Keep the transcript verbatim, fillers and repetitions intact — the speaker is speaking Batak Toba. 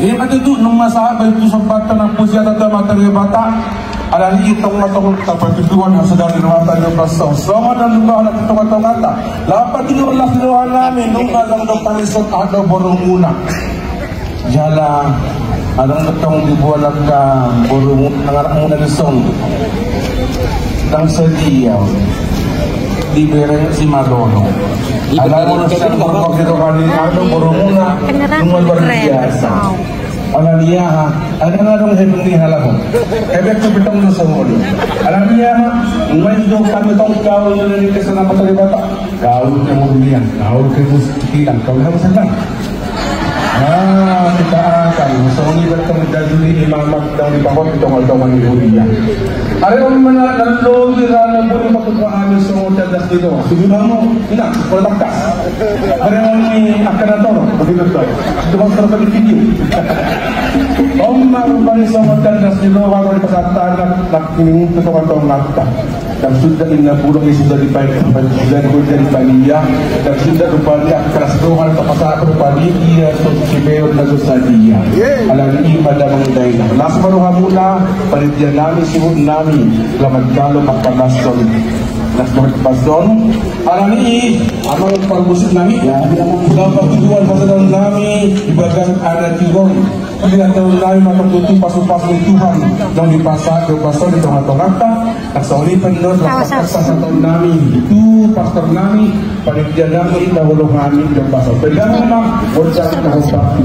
Ima tutu, nunga sahat ma tutu sombanta na pujian tu Amanta Debata. Alani i tong ma tong tapatuduhon hasadaon ni rohanta di ombas on. Songon na nunga hona tu tonga-tonganta. Laho patuduhon las ni roha nami, nunga adong do panisok aha do borumuna. Jala adong do tong diboan angka borumuna, anakmuna dison. Ndang sadia dibereng si Malono. Alana molo sian borumuna, nunga luar biasa. Alani aha, adong, adong hepeng ni halaho. Hepeng tu pitong do songoni. Alani aha, nunga ido kami tong gaul ni kesenangan Amanta Debata. Gaul kemuliaan, gaul kemuliaan, gaul kemuliaan. Ah, kita akan, songoni bertemu dajuli imamat dan di pahot di tonga-tonga ni huria. Are on mana nallogi rana buni pakukuhami songon tandas ni roha. Sudah kamu, ina, kalau tangkas. Bareng ni angka na torop, begitu tuh. Cuma torop di video. Om ma rupani songon tandas ni roha, baru di pasar tanah, nak minggu ke tonga-tonga. Ndang suda inna pulo i suda dipainta, suda dipainta, ndang suda rupani angka las roha na tapasahat rupani ia tu Simeon na so sadia. Alani i ma damang dainang, las ma rohamuna, panitia nami, suhut nami, selamat jalo mangkalashon. Las roha tapasahat. Alani i, amang parmusik nami, laho patuduhon hasadaon nami di bagas adat i. Patuduhon nami ma tutu pasu-pasu ni Tuhan, naung dipasahat di ombas on di tonga-tonganta. Songon i pe nang las roha tapasahat nami tu pastor nami, panitia nami, na holo hami di ombas on. Pegang ma, bocah na hombar.